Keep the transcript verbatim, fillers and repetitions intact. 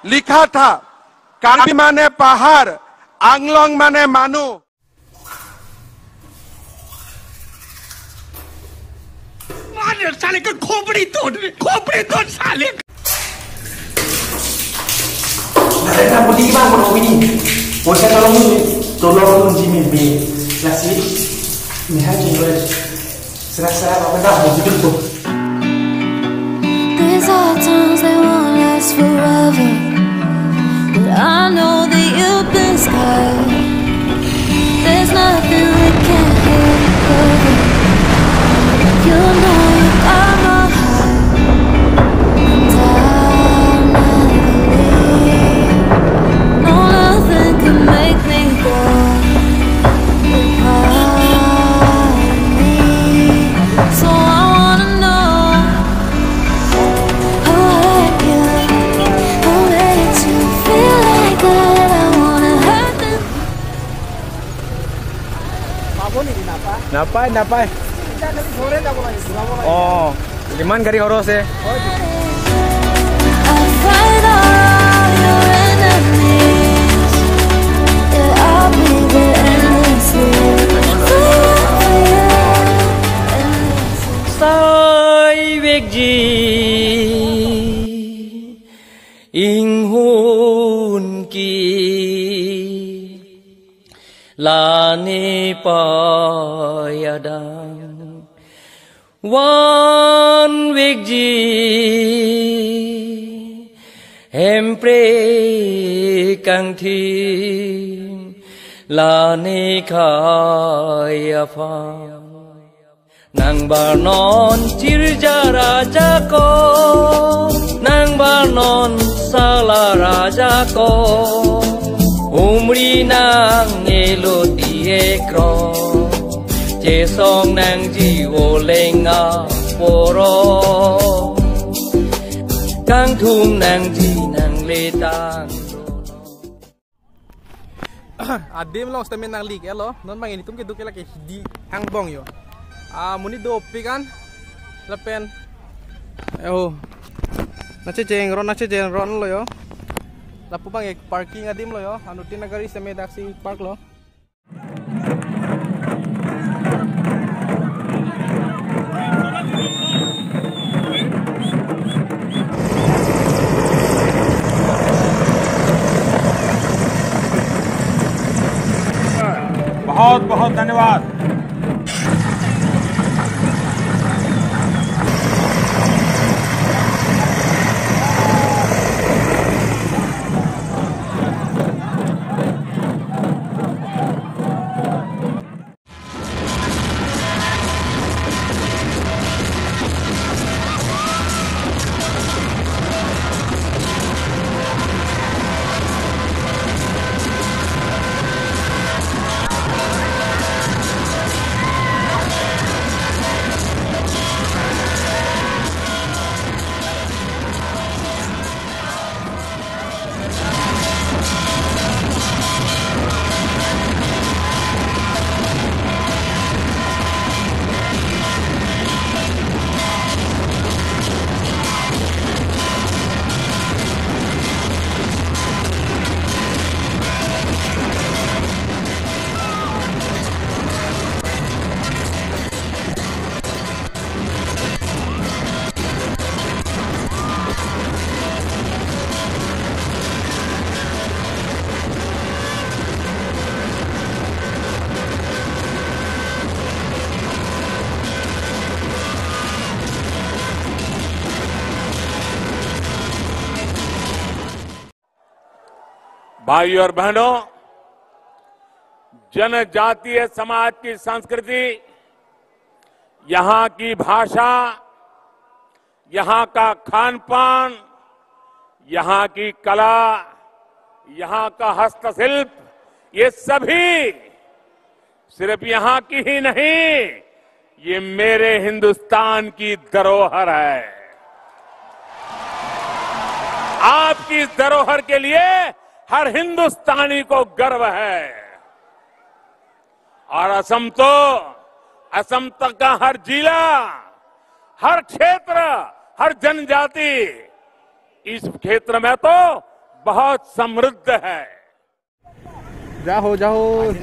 लिखा था, कार्बी माने पहाड़, आंगलोंग माने मानु। मार साले का खोपड़ी तोड़, खोपड़ी तोड़ साले। Narendra Modi ke bang kono ini. Poisa tolong ini, tolong Jimmy B. Lasi, ini hai jingwe. Serah-serah apa dah mau gitu tuh. These are times they won't last forever. But I know that you've been scarred. There's nothing we can't get over. You know you got my heart. And I'll never leave. No, nothing can make me go apart. So I wanna know who hurt you, who made you feel like that. I wanna hurt them. Napai, napai. Oh, iman gari horos eh. I'll fight all your enemies. Yeah, I'll be there endlessly. For you, for you, endlessly. Sai vekji inghun ke lani payadang van vekji hempre kangthim lani khei aphan. Nang barnon chirja raja ko, nang barnon sala raja ko, umri nang elo ti ekro, chesong nangji oleng aporo, kangthum nangji nangletang. Adim along sitame nangli ke lo, non bang ilitum keduk ke lake hidi angbong yo. Ah, monit dopik an lapen, oh, nangchecheng ron, nangchecheng ron lo yo. Lapu bang ek parking adim lo yo, anuttin agari sitame daksi park lo. बहुत बहुत धन्यवाद। भाइयों और बहनों, जनजातीय समाज की संस्कृति, यहाँ की भाषा, यहाँ का खान पान, यहाँ की कला, यहाँ का हस्तशिल्प, ये सभी सिर्फ यहाँ की ही नहीं, ये मेरे हिंदुस्तान की धरोहर है। आपकी इस धरोहर के लिए हर हिंदुस्तानी को गर्व है। और असम तो, असम तक का हर जिला, हर क्षेत्र, हर जनजाति, इस क्षेत्र में तो बहुत समृद्ध है। Jaho, jaho.